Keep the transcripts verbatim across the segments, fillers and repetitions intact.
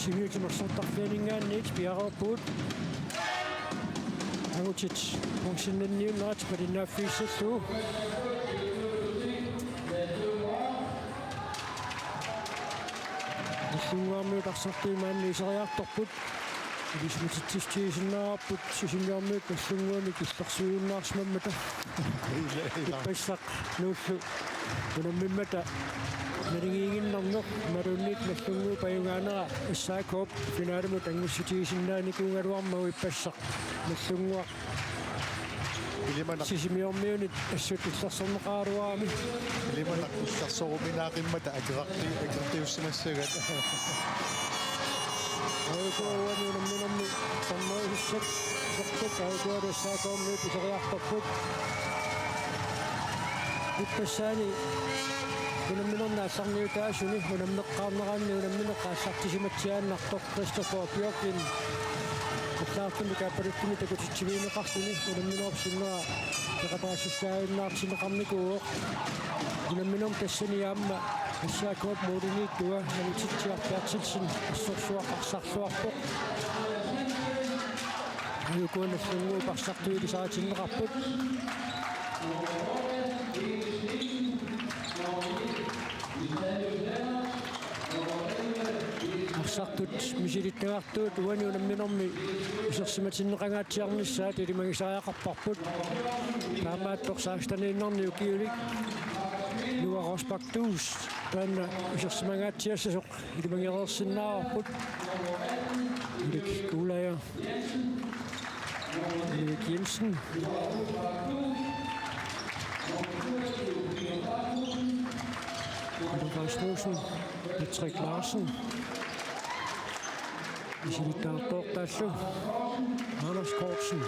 Sivisumiit timersortarfianinngaanniit piareerpugut. Angutit bronzeniunnerat palinnaaffigissallugu. Nagdlunguarmiut arsartuit maanna iseriartorput. Ilissi matitsissutigisinnaasarput Sisimiormiut Nagdlunguamik illersuiunnaarsimammata. Ippassaq Nuullu unammimmata naligiiginnarneq, imaluunniit Nagdlunguup ajugaanera S A K-p finalemut angussutigisinnaanikuugaluarmagu ippassaq Nagdlunguaq Ilimanaq. Sisimiormiunit assut illersorneqaraluarami. Ilimanaq illersoruminaaqimmata akerarti-, akerartiussimassagat. A U K uani unamminermi sammerusussat isertut A U K-lu S A K-miut iseriartorput. Ippassaani unamminerni aallarniutaasuni unammeqqaarneranni unammineq aallartisimatsiaannartoq Christoffer Bjørkin allagartumik kaappaluttumik takutitsivigineqarluni unamminerup sinnera peqataasussaaginnartinneqarnikuuvoq. Unamminermi tassani aamma S A K-p målimiittuga Anutitsiaq Berthelsen assorsuaq arsarluarpoq. A U K-p Nagdlunguup arsartuut ilisaritinneqarput. Arsartut misilittagartuut uani unamminermi isersimatinneqangaatsiarnissaat ilimagisariaqarparput. Taamaattoq seksteniinnarni ukiulik Noah Rosbach Duus taanna isersimangaatsiassasoq ilimagereersinnaavarput. Erik Kuulaja. Erik Jensen. Peter Rasmussen. Patrick Larsen. Misilittagartoortaallu Anders Kortsen.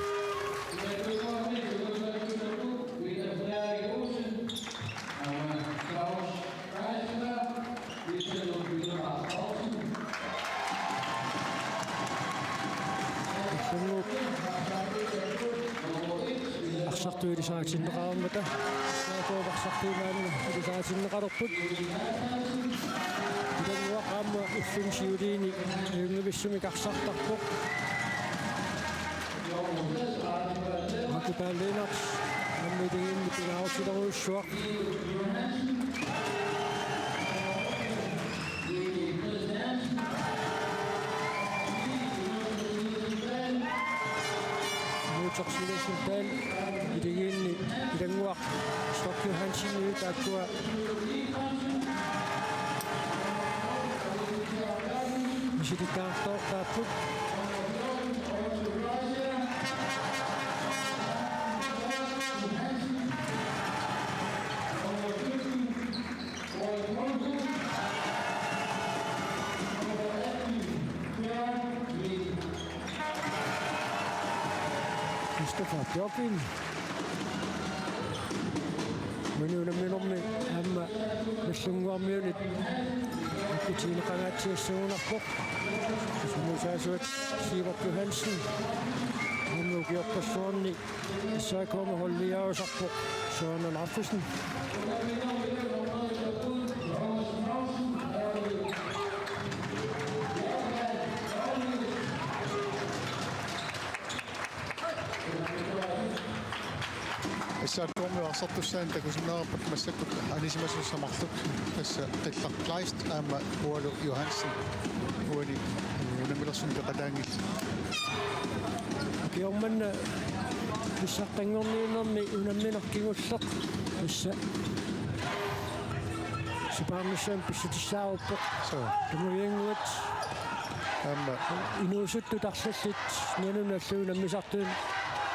Nagdlunguup arsartuut ilisaritinneqarmata. S A K-p arsartuut maanna ilisaritinneqalerput. Ilannguaq aamma ulluni siuliini ajunngivissumik arsartarpoq. Marco Paul Lennert aamma iligiinni pingaarutilerujussuaq. Muutaq Sivertsen Dahl iligiinni ilannguaq Stork Johansen taakkua misilittagartoortaapput. Christoffer Bjørkin. Uani unamminermi aamma Nagdlunguarmiunit akkutigineqangaatsiassagunarpoq. Sumusaasuat Sivert Johansen. Aamma ukiorpassuarni S A K-mi holdiausarpoq Søren Larsen. S A K-mi arsartussaani takusinnaavarput massakkut anisimasussa marluk, tassa Qillaq Kleist aamma Ualu Johansen uani unammilersumik peqataanngillat. Ukioq manna pissartanngorniunnermi unammineq kingulleq tassa sipaarnissamut pissutissaaruppoq. Suu. Tamaviannguat. Aamma. Inuusuttut arlallit nanunallu unammisartut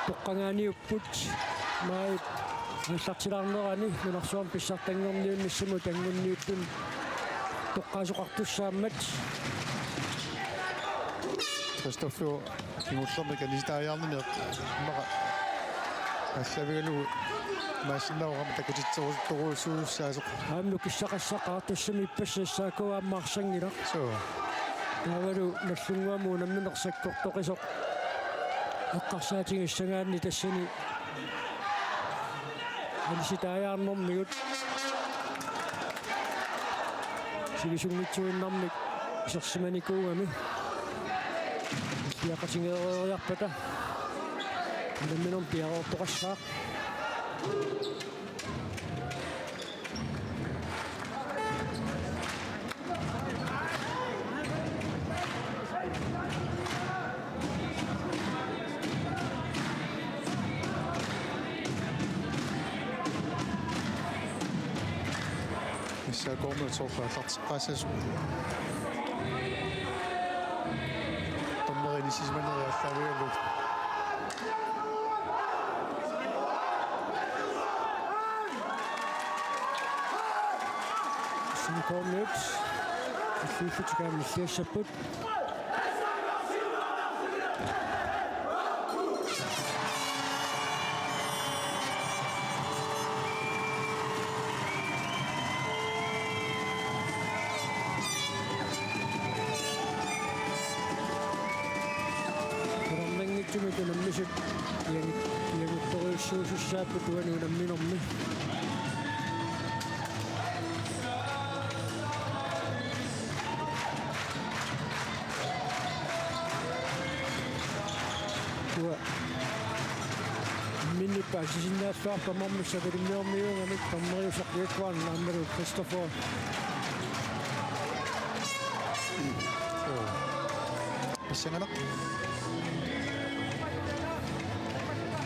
toqqagaaniupput. Maajip aallartilaarnerani nunarsuarmi pissartanngorniunnissamut angunniuttut toqqaasoqartussaammat. Christoffer kingullermik anisitaajaarnini immaqa allavigalugu imaassinnaavoq aamma takutitserusuttorujussuussaasoq. Aamma nukissaqassaqaaq, tassami ippassaq S A K aamma arsanngilaq. Suu. Taavalu Nagdlunguamut unammineq sakkortoqisoq eqqarsaatigissangaanni tassani anisitaajaarnermigut sivisunngitsuinnarmik Isersimanikuugami. Illiaqatigeeriarpata. Unamminermi piareertoqassaaq. Missaakkormiut soorlu aallarteqqaassasoq. Dommerit inissisimaneri aallaavigalugu. Missaakkormiut. Illuillutik aamma illiassapput. Unamminermi unammisut iangi-, ianguttorujussuusussaapput uani unamminermi. Uanga. Minni paasisinnaalluarpoq aamma savalimmiormiuugamik, dommeriusoq Jekvan aammalu Christopher. Pissanganaq.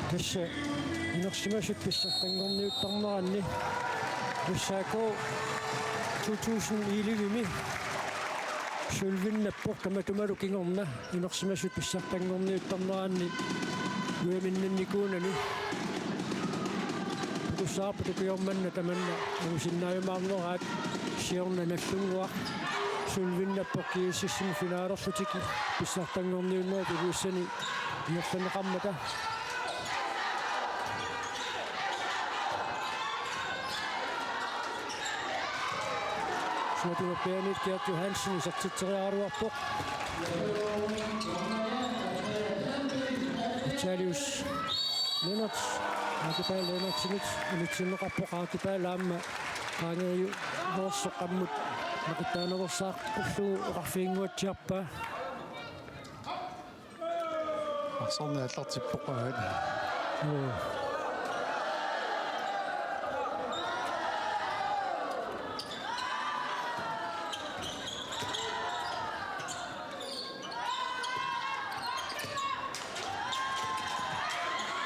Tassa inersimasut pissartanngorniuttarneranni S A K to tusind elleve-mi sølvinnappoq tamatumalu kingorna inersimasut pissartanngorniuttarneranni ujaminnannikuunani. Takussavarput ukioq manna tamanna angusinnaajumaarneraat siorna Nagdlunguaq sølvinnappoq G S S-imi finalerlutik pissartanngorniunnerit Ilulissani ingerlanneqarmata. Suatuerpianit Gert Johansen isertitseriaraluarpoq. Italius Lennert, Akipaal Lennertimit unitsinneqarpoq, Akipaal aamma qaangerujoorsoq qammut naqitaanerusaarpullugu oqarfiginnguatsiarpaa. Arsorni aallartippoq aat. Joo.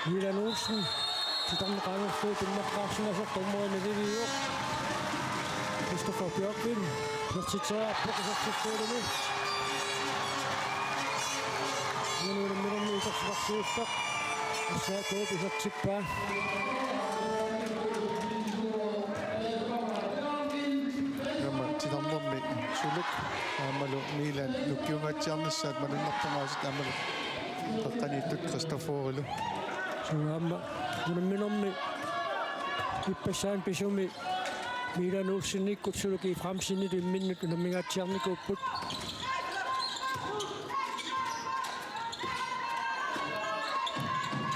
Milan Olsen. Titarneq qaangerlugu timmaqqaarsimasoq dommerimiit iliviuvoq. Christopher Bjørkvin. Isertitseriarpoq isertittuuluni. Unamminermi isertitseriarlugu. S A K-p isertippaa. Aamma titarnermi Suluk aammalu Milan nukkiungaatsiarnissaat malunnartumaasut aammalu peqqaniittut Christofferilu. Suu aamma unamminermi ippassaani pisumi Milan Olsenikkut Suluk Efraimsenilu imminnut unammingaatsiarnikuupput.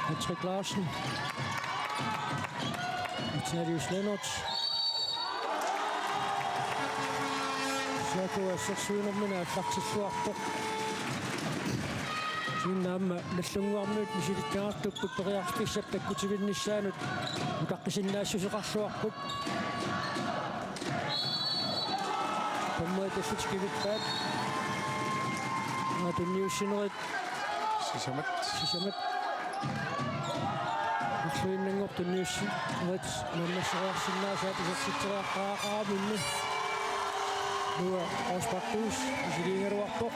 Patrick Larsen. Italius Lennert. S A K assersuinermini aallartilluarpoq. Kisianni aamma Nagdlunguarmiut misilittagaqartupput periarfissap takkutivinnissaanut utaqqisinnaassuseqarluarput. Dommerit tullutik kivippaat. Aamma tunniussinerit. Sisamat. Sisamat. Ulluinnanngortut tunniussinerit naammasseriarsinnaasaat isertitseriaqqaaraminni. Noah Rosbach Duus misiliigaluarpoq.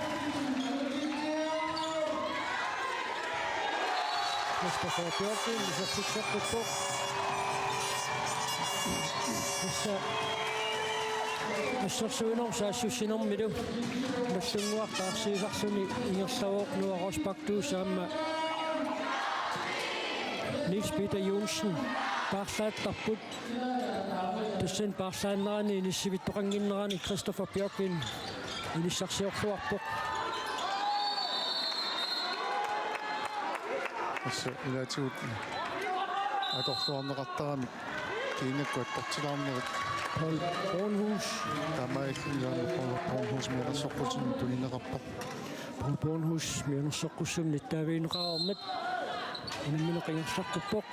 Christopher Bjørkvin isertitseqqippoq. Tassa assersuinermut saassussinermilu Nagdlunguaq taarsiisarluni ingerlavoq, Noah Rosbach Duus aamma Niels Peter Johnsen paarlaattarput. Tassani paarlaannerani inissivittoqannginnerani Christopher Bjørkvin inissarsiorluarpoq. Tassa ilaatigut atorluarneqartaramik kiinakkut attortilaarnerit. Paul Bornhus. Taamaalilluni Paul Bornhus mianersoqqussummik tunineqarpoq. Paul Bornhus mianersoqqussummik nittaavigineqareermat unammineq ingerlaqqippoq.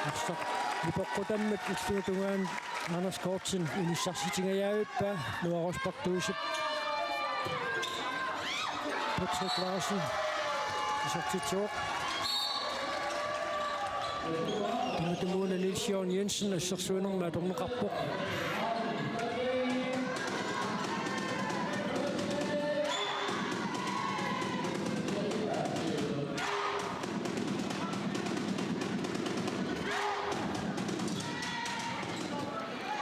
Arsaq nipeqqutammat illuatungaanut Anders Kortsen inissarsitingajavippaa. Noah Rosbach Duusep. Patrick Larsen isertitsivoq. Tamatumuuna Niels Jørgen Jensen assersuinermik atorneqarpoq.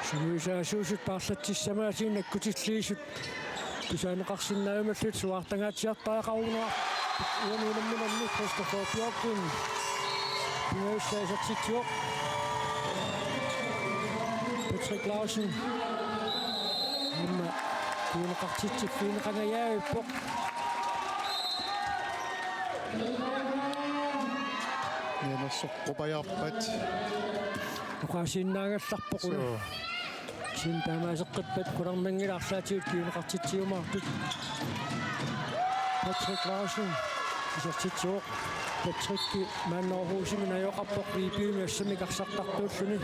Sungiusaasuusut paarlatsissamaatigut nakkutilliisut tusaaneqarsinnaajumallutik suaartangaatsiartariaqarugunarpoq. Uani unamminermi Christoffer Bjørklund pingajussaq isertitsivoq. Patrick Larsen aamma tunineqartitsiffigineqangajavippoq. Mianersoqqupajaarpat. Oqaasiinnaagallarpoq una. Suu. Kisianni taamaaseqqippat qularnanngilaq arlaatigut tunineqartitsiumaartut. Patrick Larsen isertitsivoq. Patrick maanna Aarhusimi najugaqarpoq V B-mi assammik arsartartuulluni.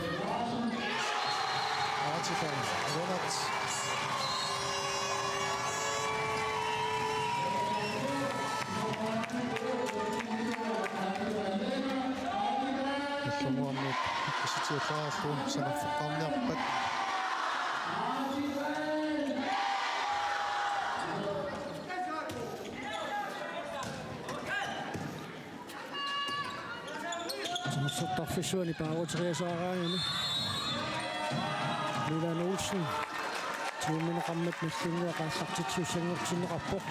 Artikan Lennert. Illuatungaanut isertitsiallaarlugu sanarfeqqaarniarpat. Timersortarfissuani paaruteriasaaraangami Milan Olsen tiumineqarmat Nagdlunguaq aallartitsissanngortinneqarpoq.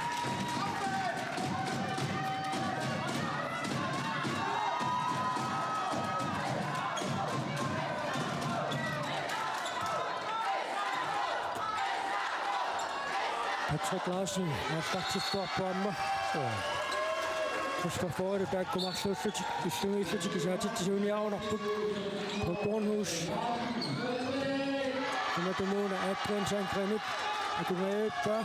Patrick Larsen aallartilluarpoq aamma. Suu. Christoffer Oilu taakku marluullutik illugiillutik isaatitsisuuniarunarput. Paul Bornhus. Tamatumuuna Adrian Sandgrenip akungajavippaa.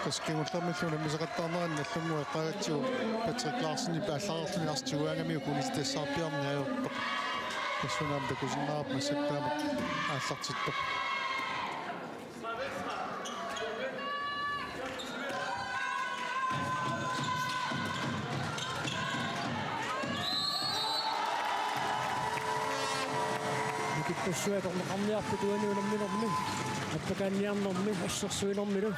Tassa kingullermillu unammisaqattaarnerani Nagdlunguaq eqqaagatsigu Patrick Larsenip aallareerluni arsaq tiguaangamiuk unitsitassarpiarneq ajortoq. Tassuuna aamma takusinnaavarput massakkut taamak aallartittoq. Nukittussuaq atorneqarniarput uani unamminermi, appakaanniarnermi, assersuinermilu.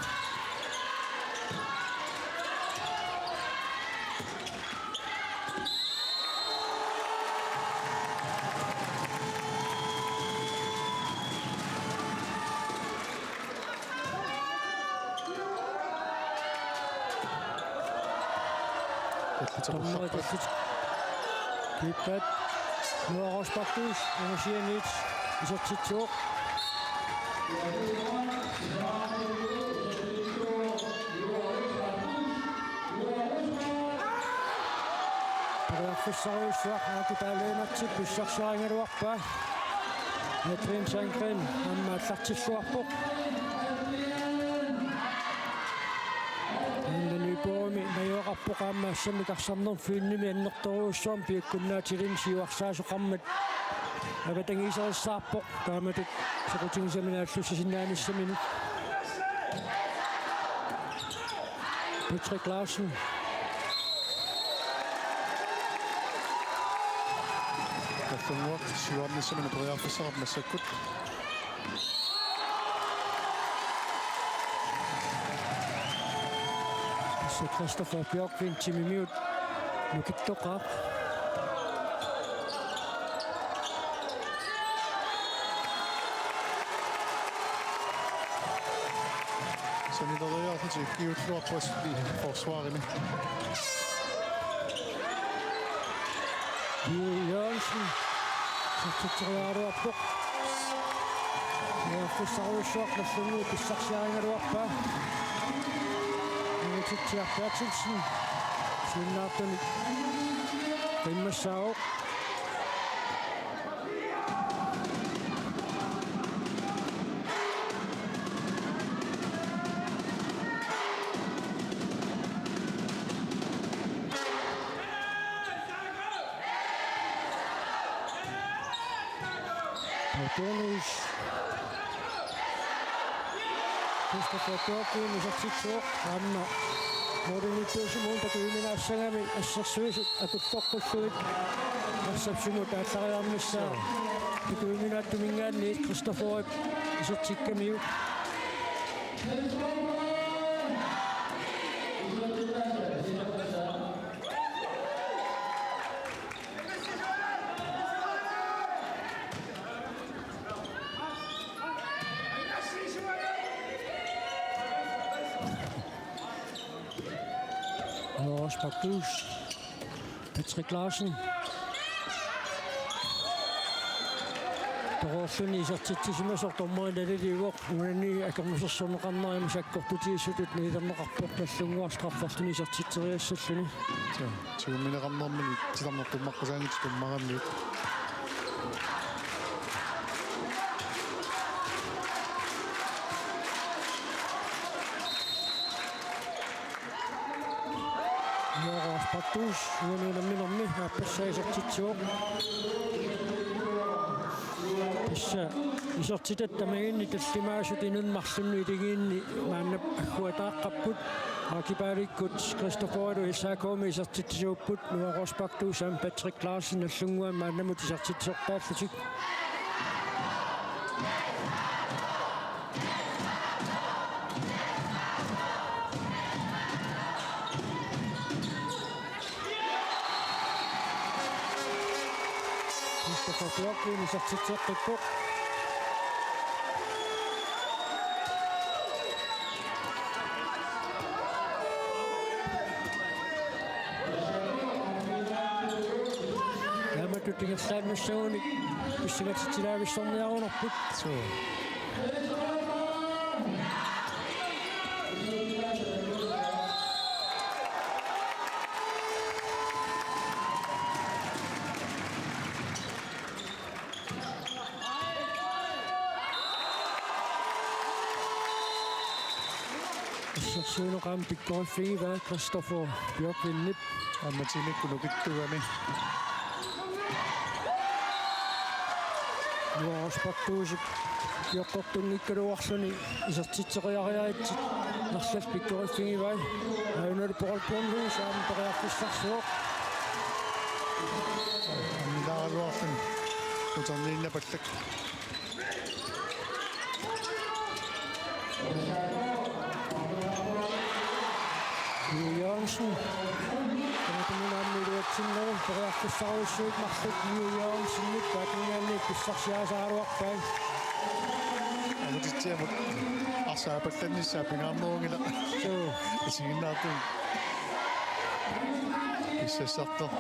Dommerit tallit. Kiippat. Noah Rosbach Duus, Anders Jørgensen, isertitsivoq. Periarfissarujussuaq Aaku Dahl Enoksenip pissarsiarigaluarpaa. Adrian Sandgren aamma aallartilluarpoq. Aamma Nyborgimi najugaqarpoq aamma assammik arsarnermi Fynimi annertoorujussuarmik piukkunnaatilimmik siuarsaasoqarmat avatangiiserissaarpoq taamatut soqutigisaminik aallussisinnaanissaminut. Patrick Larsen. Nagdlunguaq siuarnissaminut periarfissaqarpoq massakkut. Tassa Christoffer Bjørklund timimiut nukittoqaaq. Sanileriarlutik ikkiulluarput forsvarimi. Jørgensen. Satsitseriaraluarpoq. Periarfissarujussuaq Nagdlunguup pissarsiarigaluarpaa. Nutitsiaq Berthelsen. Siunnaartunik. Immassaavoq. Turnus. Christoffer Bjørkvin isertitsivoq aamma. Målimiittuusimavoq takujuminaassagami assersuisut atulloqqullugit. Assapsimut aallariarnissaa. Takujuminaattuminngaanniit Christofferip isertikkamiuk. Lars Baktus. Patrick Larsen. Toqqorluni isertitsisimasoq dommeri naliliivoq. Uani akornusersorneqarnerani sakkortutigisutut niilerneqarpoq Nallunnguaq strafferluni isertitseriassalluni. Tigummineqarnermini titarnertummaqqusaanik tummarammiuk. Lars Baktus, uani unamminermi aappassaa isertitsivoq. Tassa isertitat tamaginni tallimaasut inunnut marlunnut iligiinni maanna agguataaqqapput. Akipaalikkut Christofferillu S A K-mi isertitsisuupput. Lars Baktus aamma Patrick Larsen Nallunnguami maannamut isertitsisortaallutik. Christoffer Bjørkvin isertitseqqippoq. Taamatut ingerlaannassagunik pissangatitsilaavissorniarunarput. Suu. Assersuineq aamma pikkoriffigivaa Christoffer Bjørkvinip. Aamma timikkut nukittugami. Lars Baktusip kioqqortunngikkaluarluni isertitseriariaritsi arlallit pikkoriffigivai. Aajuna Poul Bornhus aamma periarfissarsivoq. Annilaaraluarluni uterniinnapallak. Juul Jørgensen. Tamatumunnga aamma iluatsinnagu periarfissarujussuit marluk Juul Jørgensenip taakkununngaanniit pissarsiarisaraluarpai. Angutitsiamut arsaq aapallannissaa pingaarnerunngilaq. Suu. Isiginnaartumik. Pissassartoq.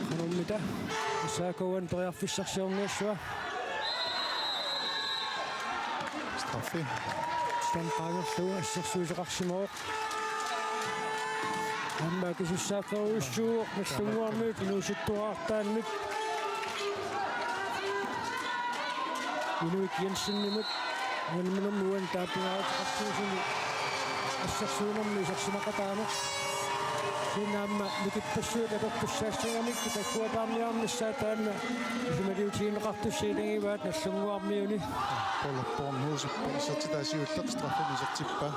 Qanormita S A K-mi periarfissarsiorniassava? Straffi. Straffi qaangerlugu assersuisoqarsimavoq. Aamma akisussaafferujussuuvoq Nallunnguarmiut inuusuttuartaannik. Inuit Jensenimut. Unamminermi uani taapingaarutaqartuusuni assersuinermi isersimaqataaneq. Kisianni aamma nukippassuit atortussaassagamikku tagguataarniarnissaa taanna isumaliutigineqartussat ilagivaat Nallunnguarmiuni. Poul Bornhusip isertitaa siulleq straffimik isertippaa.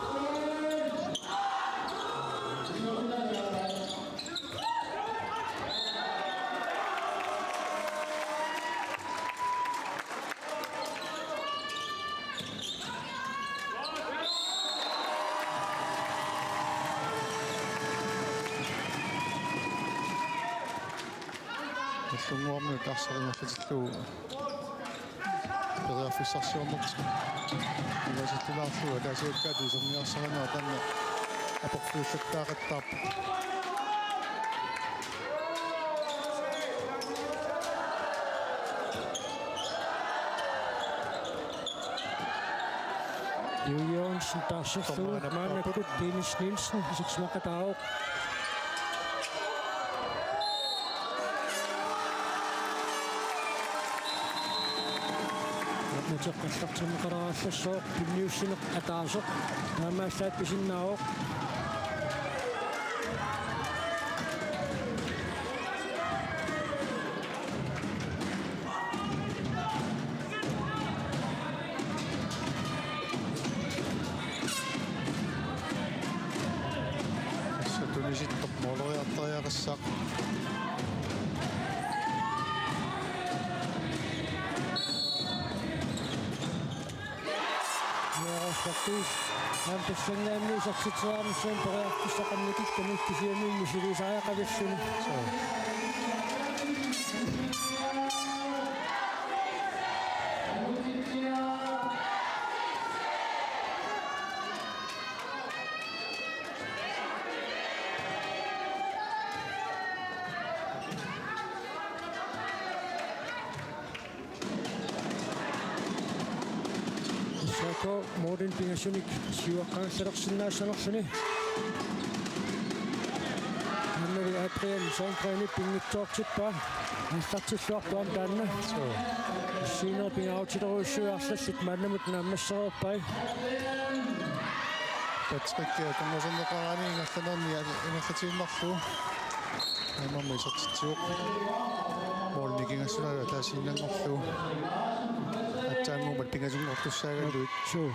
Nallunnguarmiut arsaq ingerlatillugu periarfissarsiornertik. Imaasillulaarlugu ataasiakkaatut iserniarsarinerat taanna aporfiullattaaqattaarpoq. Piu Jørgensen taarserlugu. Dommerinut maannakkut Dennis Nielsen isersimaqataavoq. Matteqqallartinneqarallassaaq, tunniussineq ataaseq taamaallaat pisinnaavoq. Tassa tunisittoq mooleriartariaqassaaq. Nuerorsartuus aamma tassanngaanniit isertitseriarnissamut periarfissaqarnikut kisianni misiliisariaqavilluni. S A K målini pingasunik siuaqqaannarsinnaassanerluni. Anneli Adrian Sandgreni pinngitsoortippaa. Aallartilluarpoq aamma taanna. Suu. Issiinera pingaarutilerujussuit arlallit maannamut naammassereerpai. Patrick, eh, akornuserneqaraanni ingerlanerni ingerlatiinnarlugu. Aamma isertitsivoq. Målini kingassunalu ataasiinnanngorlugu. Aatsaannguamik pingasunngortussaagallugit. Suu.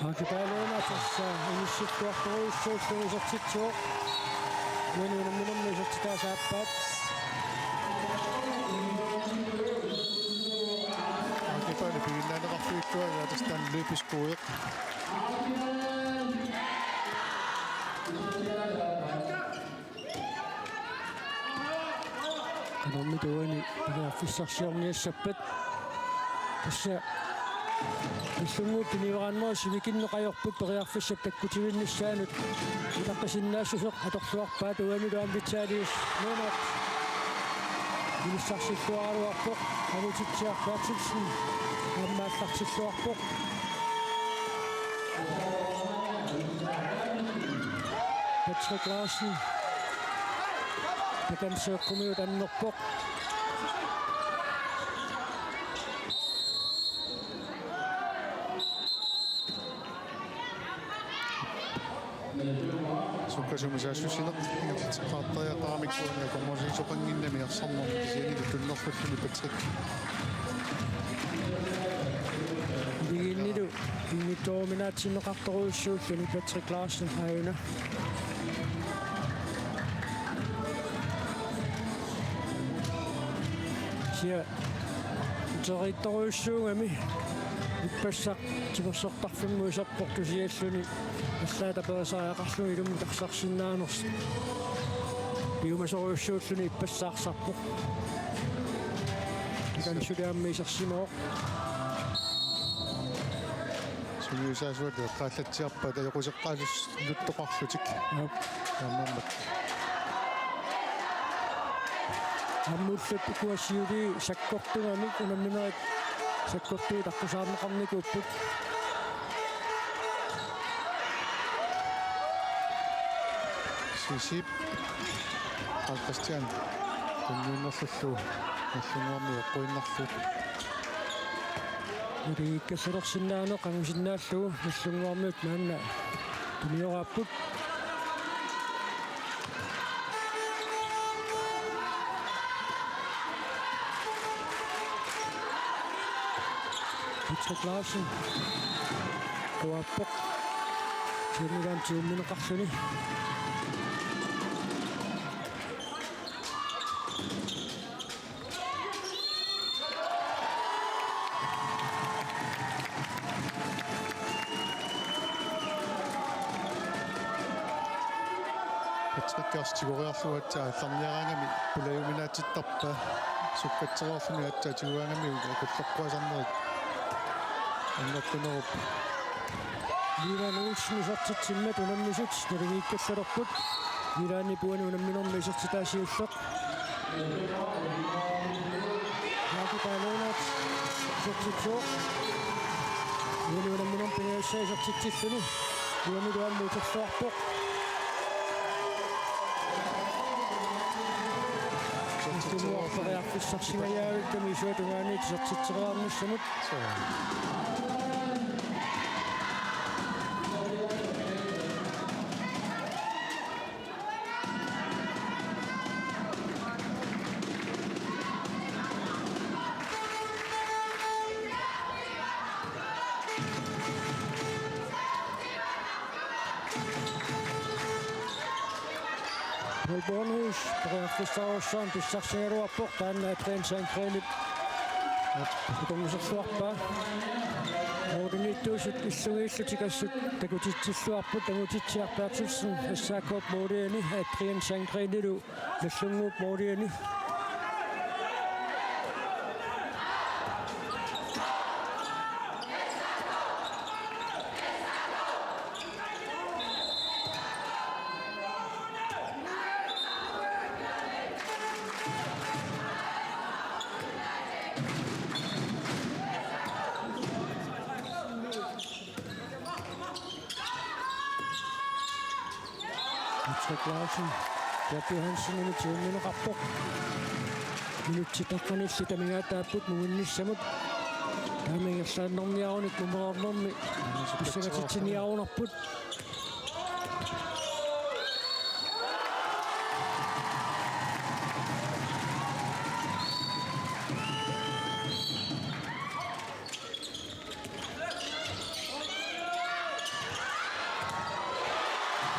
Aki Paluuna tassa inissilluartorujussuulluni isertitsivoq. Uani unamminermi isertitaasa aappaat. Aki Paluuna piginnaaneqarfigikkua tassa taanna løbets gode. Qanormi tuani periarfissarsiorniassappat. Tassa Nagdlunguup tuniveeraannerup sivikinneq ajorput periarfissap takkutivinnissaanut ilaqqisinnaassuseq atorluarpaat, uanilu aamma Vitalius Lennert inissarsilluaraluarpoq, Anutitsiaq Berthelsen aamma aallartilluarpoq. Patrick Larsen. Takanna seeqqumigut annerpoq. Sukkasuumik saassussineq ingerlateqqaartariaqaramikku uani akornusisoqannginnami arsarnermi kisianni tunnerlulluni Patrick. Igiinnilu inngitsooruminaatinneqartorujussuulluni Patrick Larsen aajuna. Sia uteriittorujussuugami ippassaq timersortarfimmut iserpoq kisialluni allaat aperisariaqarluni ilumut tarsarsinnaanersoq. Piumasorujussuulluni ippassaq arsarpoq. Takanna suli aamma isersimavoq. Sungiusaasuat eqqaallatsiarpaat ajoquseqqaallutik. Luttoqarlutik. Aap. Taamaammat. Aamma ullut ukua siulii sakkortugamik unamminerit sakkortuut aqqusaarneqarnikuupput. Sisip. Carl Christian. Tunniunnerlullu. Nagdlunguarmiut eqquinnarlugu. Uliikkasalersinnaaneq angusinnaallugu Nagdlunguarmiut maanna tunioraapput. Patrick Larsen. Quappoq. Siummigaam siummineqarluni. Patrick Larsen tigoriarlugu aatsaat aallarniaraangami pulajuminaatittarpaa. Sukkatsereerluni aatsaat tiguaangami akulloqquasarnerit Annertunerup. Milan Olsen isertitsimmat unammisut naligiikkallalerput. Milanip uani unamminermi isertitaa siulleq. Jakob Aalunat isertitsivoq. Uani unamminermi pingajussaa isertitsilluni. Uanilu aamma uterluarpoq. Isertitsivoq. Periarfissarsingajavikkami isuata tungaanut isertitseriarnissamut. Paul Bornhus periarfissaarujussuarmik pissarsigaluarpoq, taanna Adrian Sandgrenip akornuserluarpaa. Målimiittuusut illugiillutik assut takutitsilluarput, Tangutitsiaq Berthelsen S A K-p måliani, Adrian Sandgrenilu Nagdlunguup måliani. Patrick Larsen, Jack Johansenimit siunnerneqarpoq. Minutsit taqqanillit amigaataapput muunnissamut. Taama ingerlaannarniarunik mumereernermi pissangatitsiniarunarput.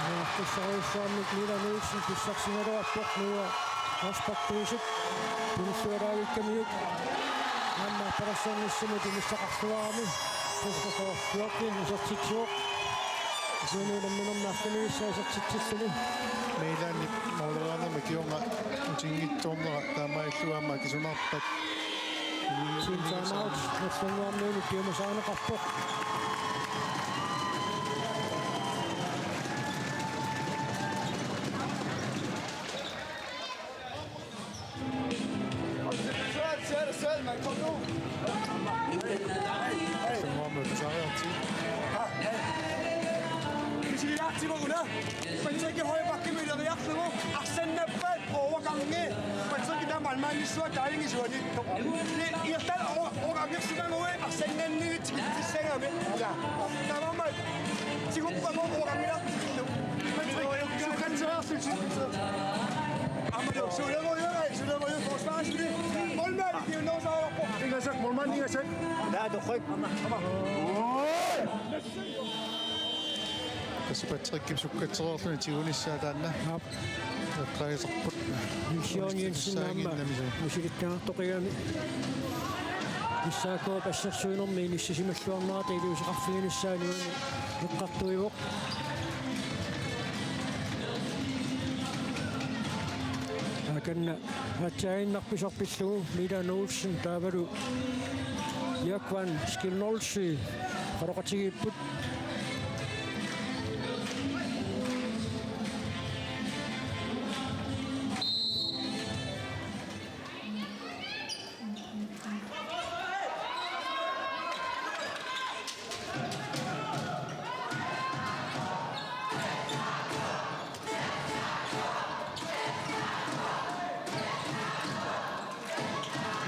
Periarfissarujussuarmik Milan Olsen pissarsigaluarpoq, Noah Rosbach Duusip tunullualaavikkamiuk. Aamma arpalassannissamut inissaqarluarami Christopher Bjørklin isertitsivoq. Uani unamminermi arfinilissaa isertitsilluni. Milanip måleriarnermi kingorna utinngitsoornera taamaalillugu aamma akisunarpat. Team timeout, Nagdlunguarmiunit piumasarineqarpoq. Nagdlunguarmiut tusariartigit. Misiliartiguna. Patrick højre bakkimi yleriarlugu. Arsannappat overgangi. Patrick taama målmandissuaq taanna isuani. Ni, irtal over-, overgangersimagui. Arsannanni tikitsissagami. Ja. Taamaammat. Tiguppamma overgangilaartillu. Patrick, sukkanserarsusi. Aammalu, sulerujui, sulerujui forsvarsili. Målmand, det er jo noget, så er på. Ingasak, målmand, ingasak. Ja, du er højt. Tassa Patrickip sukkatseriarluni tigunissaa taanna. Aap. Eqqaasarput. Nils Jørgen Jensen aamma misilittagartoqigami. S A K-p assersuinermi inissisimalluarnerata iliuuseqarfiginissaani uani eqqartuivoq. Akanna aatsaaginnarpisoq pillugu Milan Olsen taavalu Jakvan Skilnolsi qaloqatigiipput.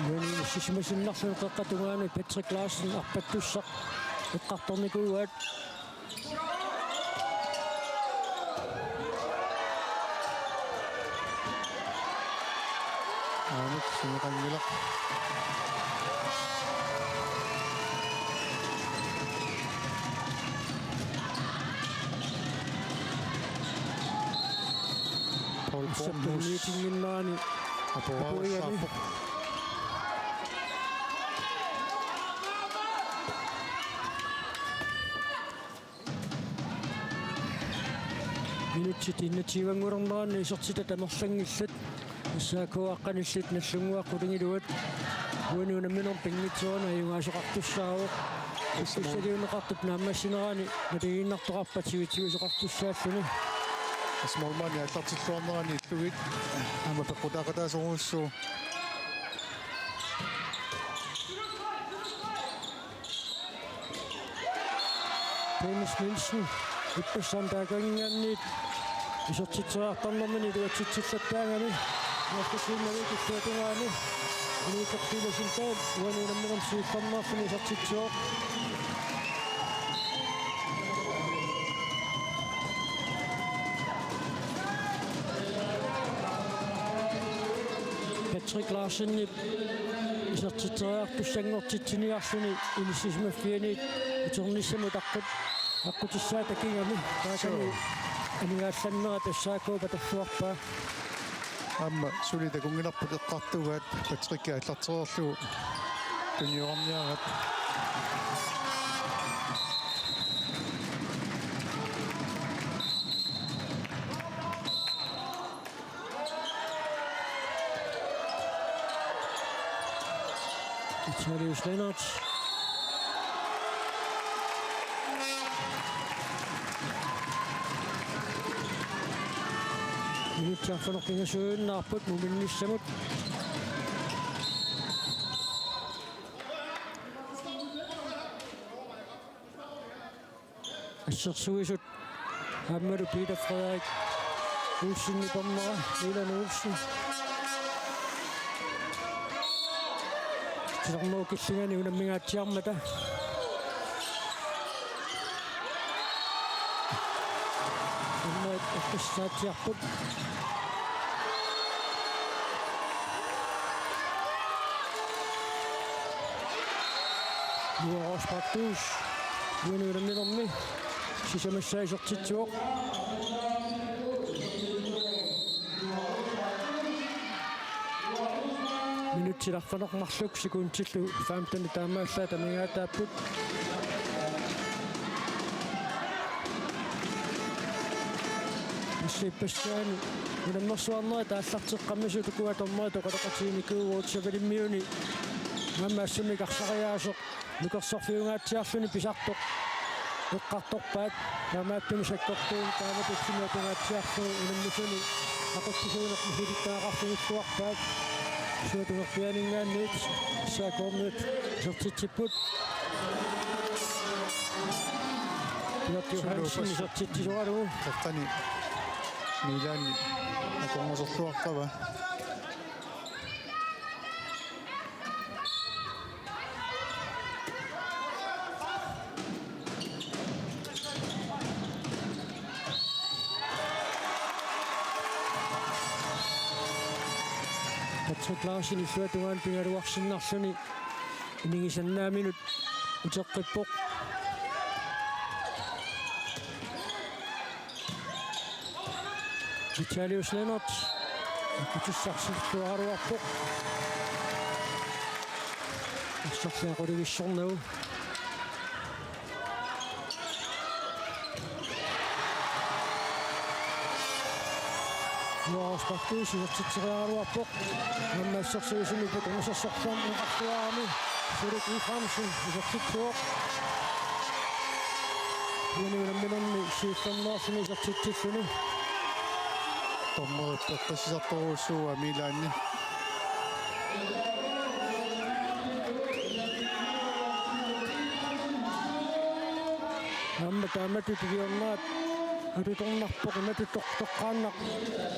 Uani inissisimasinnarluni qeqqata tungaanut Patrick Larsen arpattussaq eqqartornikuuaat. Aanut suneqanngilaq. Paul Bornhus. Sappinniitinginnaani. Apuiani. Minutsit enogtyve-nngulernerani isertitat amerlanngillat. S A K aqqanillit Nagdlunguaq qulingiluat. Uani unamminermi pinngitsoorani ajugaasoqartussaavoq. Tussagiunneqartup naammassinerani naligiinnartoqarpat sivitsuisoqartussaalluni. Asmormani aallartilluarnerani illugit aamma peqqutaaqataasorujussuuvoq. Dennis Nielsen, ippassaani taakaninngaanniit isertitseriartornermini iluatsitsillataagami. Naaffissiinnavik illuatungaani. Inuuteqqiilasintaat uani unamminermi siullernermini isertitsivoq. Patrick Larsenip isertitseriartussanngortitsiniarluni inissisimaffianiit uternissamut aqqut-, aqqutissaata kingami taakani anigaallannera tassaakkuup atorluarpaa. Aamma suli takunngilarput eqqartugaat Patrick aallartereerlugu tuniorarniaraat. Italius Lennert. Minutsit arfineq-pingasunngorput muminnissamut. Assersuisut aammalu Peter Frederik Olsen, dommeri Milan Olsen. Titarnerup killingani unammingaatsiarmata. Unamminerit eqqissaatsiarput. Nuaarus Baktus uani unamminermi sisamassaa isertitsivoq. Minutsit arfineq-marluk sekundillu femten taamaallaat amigaataapput. Tassa ippassaani unammersuarnerit aallarteqqammisut ukua dommerit oqaloqatiginikuuaat. Savalimmini aamma assumik arsariaaseq nukersorfiungaatsiarluni pisartoq eqqartorpaat. Taamaattumik sakkortuumik taama tutsimi atungaatsiarlugu unammisuni aqutsisuuneq misilittagaqarfigilluarpaat. Suatungerpianinngaanniit S A K-kormiut isertitsipput. Pilot Johansen isertitsisoralugu. Qeqqani Milani akornuserluarpaa. Patrick Larsen illuatungaani pigaluarsinnarluni inigisannaaminut uteqqippoq. Italius Lennert. Kutissarsilluaraluarpoq. Assarliaqulivissornagu. Nuaarus Baktus isertitseriaraluarpoq. Aamma assersuisuni peqqumisersorluarneqarluarami Filip Efraimsen isertitsivoq. Uani unamminermi siullernermini isertitsilluni. Dommerit peqqissisartorujussuuaat Milani. Aamma taamatut pigiornaat atutornarpoq imatut toq-, toqqaannaq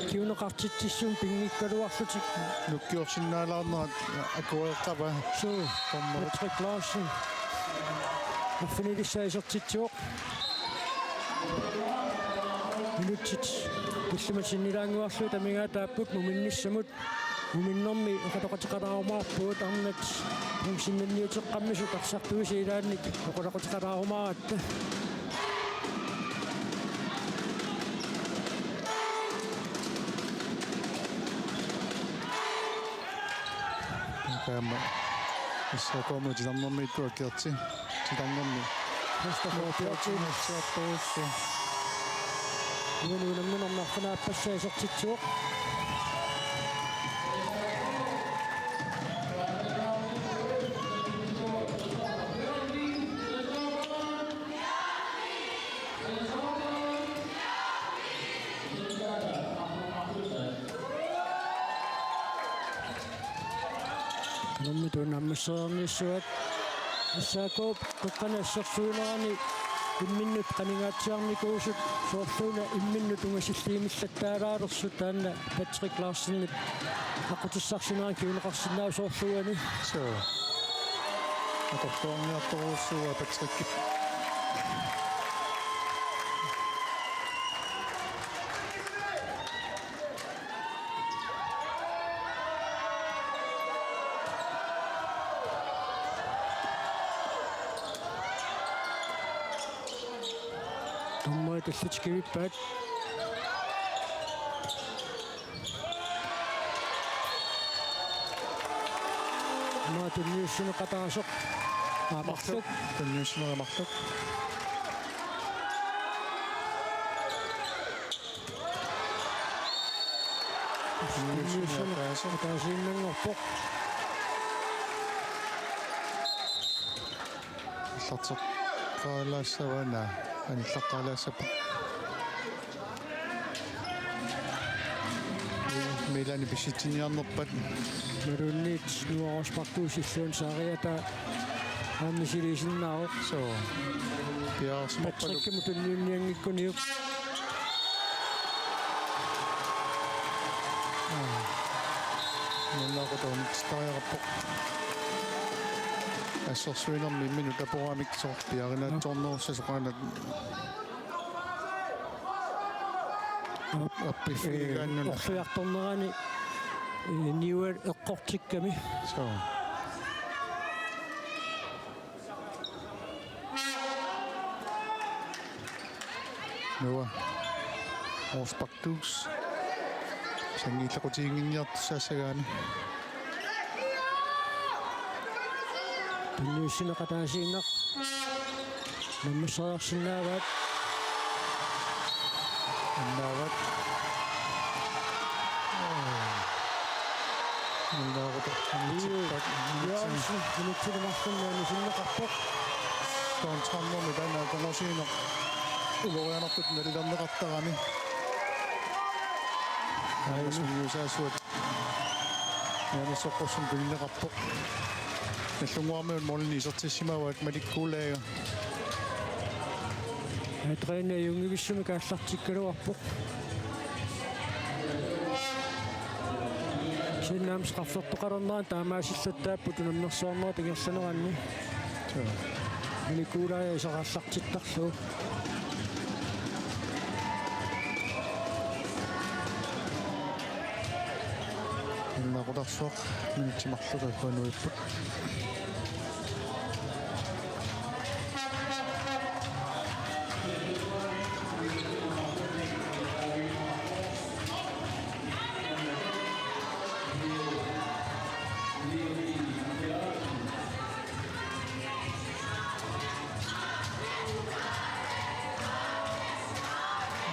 kinguneqartitsissummik pinngikkaluarlutik. Nukkiorsinnaalaarnerat akuereerpaa. Suu, dommerit. Patrick Larsen. Arfinilissaa isertitsivoq. Minutsit tallimat sinnilaannguarlugit amigaataapput muminnissamut. Muminnermi oqaloqateqalaarumaarpugut, arnat bronzeminngaanniit uteqqammisut arsartuisa ilaannik oqaloqateqalaarumaaratta. Taama S A K-kormiut titarnermiittut akerti. Titarnermi. Christopher Bjørnsen. Bjørnsen. Uani unamminermi arfineq-aappassaa isertitsivoq. Nummitun ammasseriarniassavat. S A K-p qeqqani assersuinerani imminnut qaningaatsiarnikuusut soorluuna imminnut ungasilliimillattaalaalersut taanna Patrick Larsenip aqqutissarsinerani kinguneqarsinnaavoq soorlu uani. Suu. Atorluarniartorujussuuvoq Patrickip. Dommerit allat kivippaat. Aamma tunniussineq ataaseq. Aa, marluk. Tunniussineq marluk. Tunniussineq ataaseq. Ataasiinnanngorpoq. Aallarteqqaalaassavana, aallaqqaalaassappat. Milanip pissitsiniarnerpat. Imaluunniit Noah Rosbach Duusilluun saariata aamma misiliisinnaavoq. Suu. Piareersimappaluk. Patrickimut tunniunnianngikkuniuk. Aa. Nunaqutaq unitsitariaqarpoq. Assersuinermi imminut aporamik soorlu piarinartornerussasoq aana. Appiffigigaannuna. Orluiartornerani, eh, niuertoqqortikkami. Suu. Noah Rosbach Duus. Sanngiillequtiginngitsussaassagaanni. Tunniussineq ataasiinnaq. Nammasseriarsinnaavaat. Annaavat. Annaavat. Jørgensen, minutsini marlunni anisinneqarpoq. Kontrammumi taanna akornusiineq ulorianartut nalilerneqartarami. Aina sungiusaasuat. Janus Oqqussum tunineqarpoq. Nallunnguarmiut målini isertissimavaat Malik Kuulaaja. Adrian Junge vissumik aallartikkaluarpoq. Sinnaam straffertoqalernerani taamaasillattaapput unammersuarnerup ingerlaneranni. Suu. Malik Kuulaaja iseraallartittarlugu. Nunaqutaq minutsit marluk akuanuipput.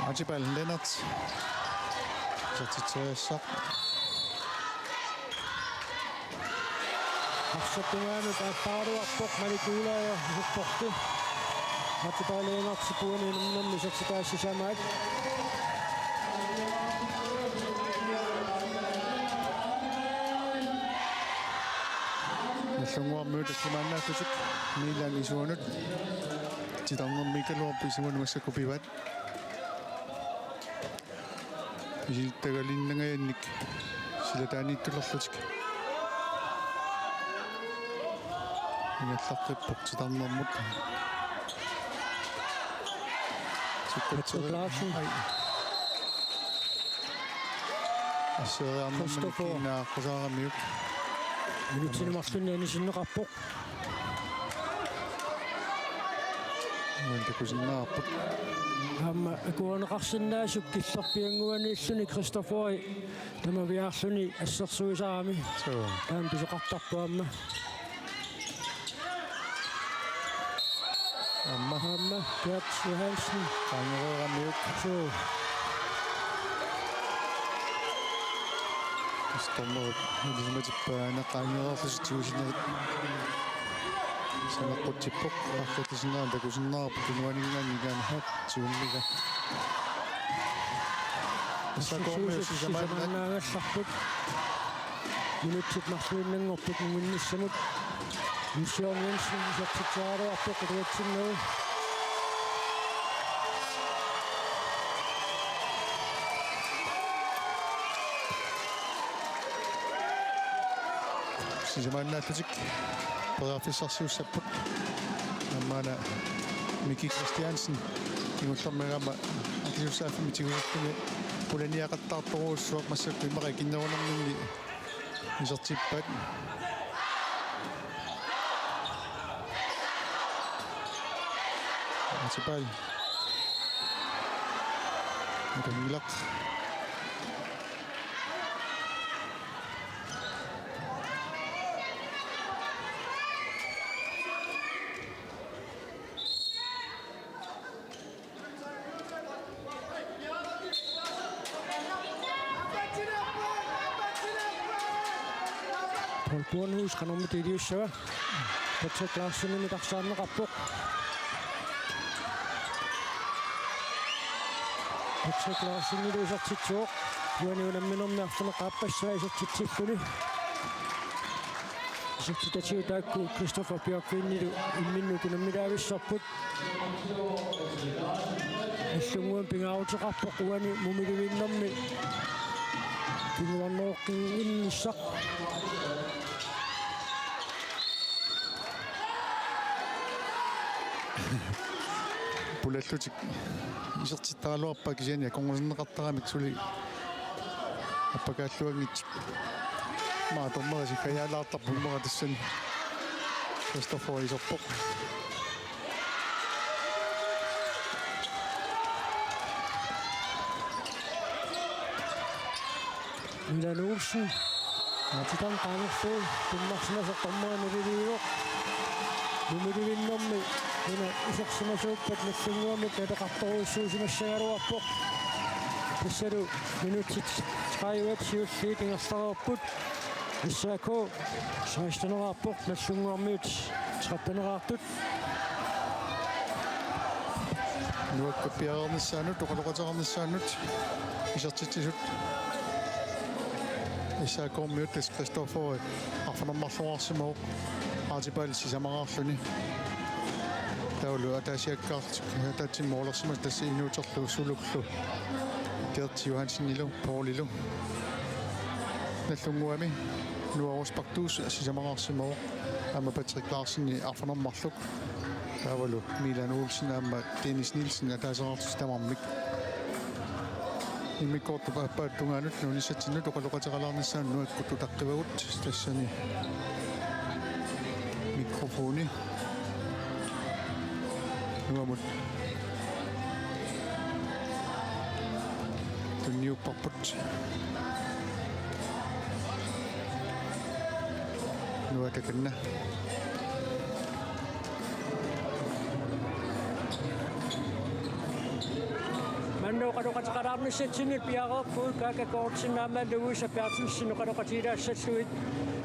Archibald Lennert. Isertitseriassaaq. Arsaq tungaanut aallaruarpoq Malik Kuulaaja isertorti. Archibald Lennert sipuani namnammi isertitaat sisamaat. Nallunnguarmiut tallimaannaallutik Milan isuanut titarnermiikkaluarput isuanut massakkut pivaat. Isiltagalinnangajannik silataaniittulerlutik. Ingerlaqqippoq titarnermut. Sukkatseri. Patrick Larsen. Ai. Asseriarnermini Christopher. Kiinaa qusaaramiuk. Minutsini marlunni anisinneqarpoq. Uani takusinnaavarput. Aamma akuerineqarsinnaasut killerpiannguaniilluni Christopheri tamaviaarluni assersuisarami. Suu. Taanna pisoqartarpoq aamma. Aamma. Aamma Gert Johansen. Qaangereeramiuk. Suu. Stormerit ilisimatippaat aana qaangereerlusi tigusinerit. Sanaqqutsippoq, aaqqitisinnaaneq takusinnaavarput tunuaninngaanniit aana tigummiga. S A K-mi sisamaannaanngillat. Sisamaannaagallarput. Minutsit marluinnanngorput munginnissamut. Nils Jørgen Jensen isertitseriaraluarpoq iliatsinnagu. Sisamaannaallutik periarfissarsiussapput. Aamma una Miki Kristiansen kingullermik aamma akisussaaffimmik tigusulluni pulaniaqattaartorujussuaq, massakkut immaqa ikinnerunarninni isertippaat. Aatipal. Atunngilaq. Paul Bornhus qanormita iliussava? Patrick Larsenimit arsaanneqarpoq. Patrick Larsenilu isertitsivoq. Uani unamminermi arfineq-aappassaa isertitsilluni. Isertitatigut taakku Christoffer Bjørkvinilu imminnut unammilaavissarput. Nallunnguamik pingaaruteqarpoq uani mumilivinnermi kinguarnerooqqinnissaq. Pulallutik isertittaraluarpaat kisianni akornuserneqartaramik suli appakaalluanngitsut. Aamma dommeri sikkajaalaartarpoq, immaqa tassani Christoffer iserpoq. Milan Olsen. Atitan qaangerlugu tummarsimasoq dommeri naliliivoq. Mumilivinnermi una isersimasuuppat Nallunnguamik naleqartorujussuusimassagaluarpoq. Tassalu minutsit tredive siulliit ingerlareerput. S A K seksteneqarpoq, Nallunnguarmiut tretteneqartut. Nuakkut piareernissaannut, oqaloqateqarnissaannut isertitsisut S A K-miut, tassa Christoffer arfineq-marloraarsimavoq, Archibald sisamaraarluni. Taavalu ataasiakkaarlutik ataatsimik moolersimasut, tassa inuuterlu Sulullu Gert Johansenilu Paulilu. Nallunnguami Noah Rosbach Duus sisamaraarsimavoq, aamma Patrick Larsen arfineq-marluk. Taavalu Milan Olsen aamma Dennis Nielsen ataaseqartut tamarmik. Immikkoortup aappaata tungaanut nunissatsinnut oqaloqateqalaarnissaanut nuakkut utaqqivagut, tassani mikrofoni nuamut tunniupparput. Nuatakanna. Maanna oqaloqateqalaarnissatsinnut piareerpugut, Kaka Kortsen aamma Louise Berthelsen oqaloqatigilaassallugu.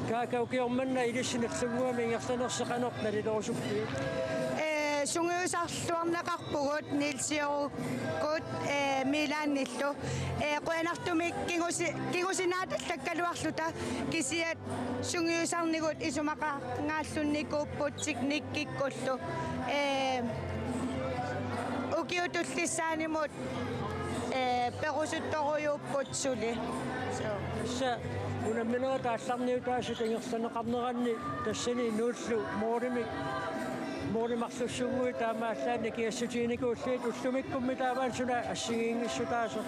Kaka, ukioq manna ilissi Nallunnguami ingerlanersi qanoq nalilerusuppiuk? Ee, sungiusarluarneqarpugut Niels Jørgen, ee, Milanillu. Ee, qujanartumik kingusi-, kingusinnaatallakkaluarluta, kisianni sungiusarnigut isumaqanngaallunnikuupput teknikkikkullu. Ee, ukiut tullissaannimut, ee, perusuttorujuupput suli. So. Tassa unamminerit aallarniutaasut ingerlanneqarneranni tassani Nuullu moolimik, moolimarlussuuguit taamaallaat nikingassutiginikuullutik, ullumikkummi taamaat suna assigiinngissutaasoq?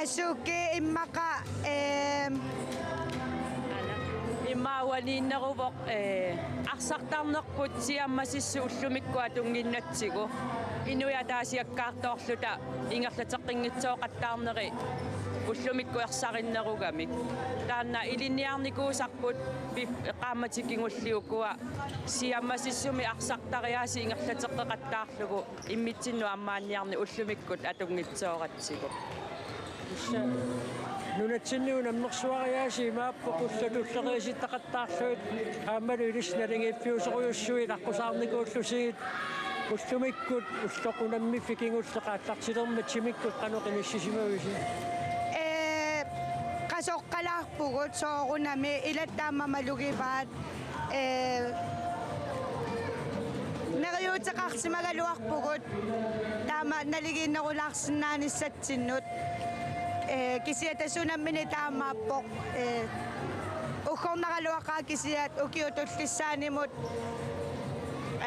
Asuki immaqa, ehm, immaqa uaniinneruvoq, eh, arsartarnerput siammasissut ullumikkut atunnginnatsigu. Inuit ataasiakkaartoorluta ingerlateqqinngitsooqattaarneri ullumikkut ersarinnerugamik. Taanna ilinniarnikuusarput pif-, qaammatit kingulliit ukua siammasissumik arsartariaaseq ingerlateqqeqattaarlugu immitsinnut ammaanniarneq ullumikkut atunngitsooratsigu. Tassa nunatsinni unammersuariaaseq imaappoq, ullut tulleriiaasittaqattaarlugit aammalu ilissi naligiiffiusorujussuit aqqusaarnikuullusigit, ullumikkut ulloq unammiffik kingulleq aallartilermat timikkut qanoq inissisimavisi? Ee, qasoqqalaarpugut soorunami, ilaat taama malugivaat, ee, neriuuteqarsimagaluarpugut taama naligiinnerulaarsinnaanissatsinnut. Ee, kisianni tassa unammineq taamaappoq, ee, uggornaraluaqaaq kisianni ukiut tullissaannimut,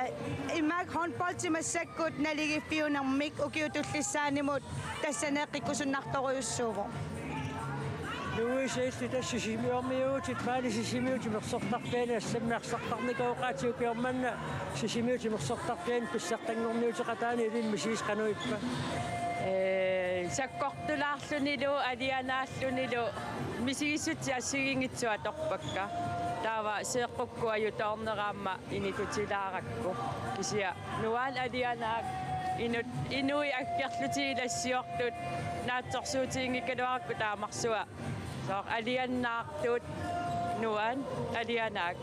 ee, imaak håndboldi massakkut naligiiffiunermik ukiut tullissaannimut tassaneeqqikkusunnartorujussuuvoq. Louise, illit tassa Sisimiormiuutit, maani Sisimiut timersortarfiani assammik arsartarnikuugaat, ukioq manna Sisimiut timersortarfiani pissartanngorniuteqataaneq ilinnut misigisat qanoq ippa? Ee, sakkortulaarlunilu alianaallunilu misigissutsit assigiinngitsut atorpakka. Taava seeqqukkut ajutoornera aamma initutilaarakku. Kisianni nuann' alianaak, inut-, inuit aggerlutik ilassiortut naatsorsuutiginngikkaluarakku taamarsuaq. Soorlu alianaartut nuann' alianaak.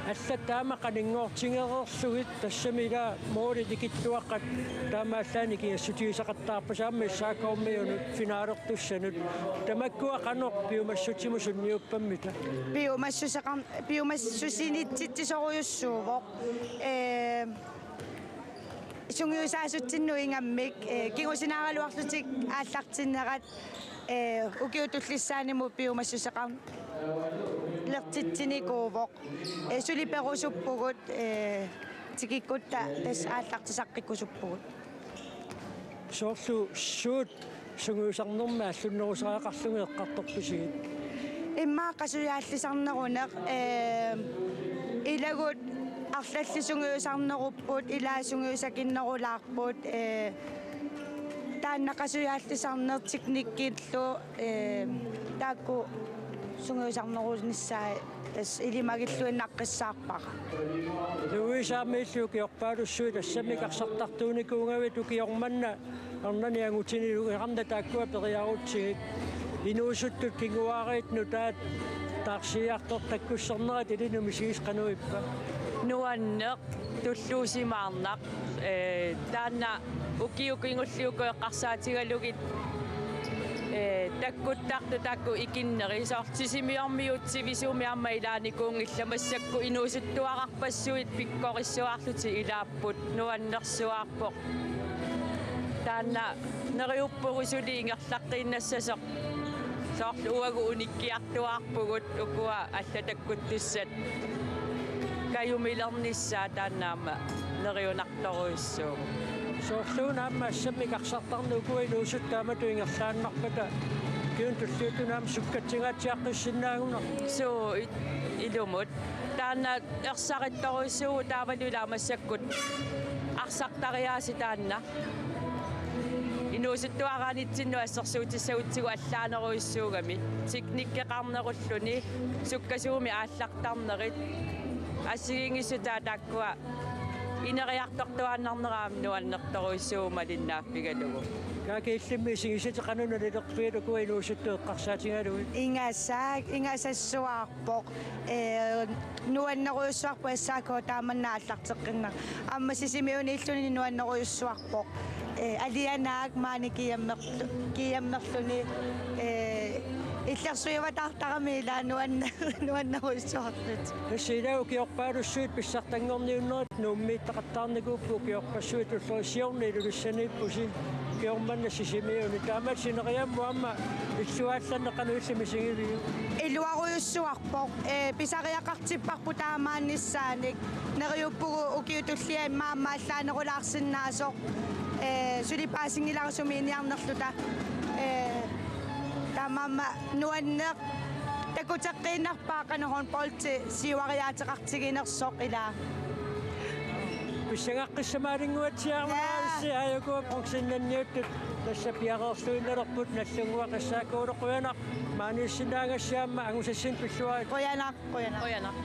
Allat taama qaninngortigereerlugit tassami ila målit ikittuaqqat taamaallaat nikingassutigisaqattaarpasi aamma S A K-miunut finalertussanut. Tamakkua qanoq piumassutsimusut sunniuppammita? Piumassuseqar-, piumassusinitsitsisorujussuuvoq. Ee, sungiusaasutsinnut ingammik, ee, kingusinaaraluarlutik aallartinnerat, ee, ukiut tullissaannimut piumassuseqarlertitsinikuuvoq. Ee, suli perusuppugut, ee, tikikkutta tassa aallartisaqqikkusuppugut. Soorlu suut sungiusarnermi aallunnerusariaqarlugit eqqartorpisigit? Immaqa qasujaallisarneruneq, ee, ilagut arlallit sungiusarnerupput, ilaat sungiusakinnerulaarput, ee, taanna qasujaallisarneq teknikkillu, ee, taakku sungiusarnerunissaat tassa ilimagilluinnaqqissaarpara. Louise, aamma illit ukiorpaalussuit assammik arsartartuunikuugavit, ukioq manna arnani angutini ilungersunarneq taakkua periarutsigit. Inuusuttut kinguaariit nutaat taarsiartortakkussornerat ilinnut misigisat qanoq ippa? Nuanneq, tulluusimaarnaq, ee, taanna ukiut kingulliit uku eqqarsaatigalugit, ee, takkuttartut taakku ikinnerit, soorlu Sisimiormiut sivisuumik aamma ilaanikuunngillat, massakkut inuusuttuararpassuit pikkorissuarlutik ilaapput, nuannersuaarpoq. Taanna neriuppugut suli ingerlaqqiinnassasoq. Soorlu uagut unikkiartuaarpugut ukua allat takkuttussat. Kajumilernissaat taanna aamma neriunartorujussuuvoq. Soorluuna aamma assammik arsartarneq ukua inuusuttut taamatut ingerlaannarpata ukiuni tulliuttuni aamma sukkatsinngaatsiaqqissinnaagunarpoq? Suu, i-, ilumut. Taanna ersarittorujussuuvoq taavalu ilaa massakkut arsartariaasiit taanna. Inuusuttuaraanitsinnut assersuutissagutsigu allaanerujussuugami. Teknikkeqarnerulluni, sukkasuumik aallartarnerit, assigiinngissutaat taakkua ineriartortuaannarnerat aamma nuannertorujussuuvoq malinnaaffigalugu. Kaki, illimmi isigisatit qanoq nalilerpigitit ukua inuusuttut eqqarsaatigalugit? Ingasaak, ingasassuarpoq. Ee, nuannerujussuarpoq S A K taamanna aallarteqqinneq. Aamma Sisimiuniilluni nuannerujussuarpoq. Ee, alianaak maani kiammerlu-, kiammerluni, ee, illersuivatartarami ilaa nuanne-, nuannerujussuartut. Tassa ilaa ukiorpaalussuit pissartanngorniunnerit Nuummiittaqattaarnikuupput, ukiorpassuit tulluusiorneq Ilulissaniippusi, ukioq manna Sisimiuni. Taamaat sineriammut aamma illuallanneq qanoq illit misigiviuk? Iluarujussuarpoq, ee, pisariaqartipparput taamaannissaanik. Neriuppugut ukiut tulliat immaqa aamma allaanerulaarsinnaasoq, ee, suli paasinngilara sumiinniarnerluta. Ee, taamaammat nuanneq, takuteqqiinnarpaa qanoq håndboldi siuariaateqartiginersoq ilaa. Pissangaqqissamaalinnguatsiarmalaarsi. Jaa. Aajuku bronzennanniuttut tassa piareerluinnalerput Nagdlunguaq S A K-lu, qujanaq maaniissinnaagassiuk aamma angusassinnut pilluarit. Qujanaq, qujanaq. Qujanaq.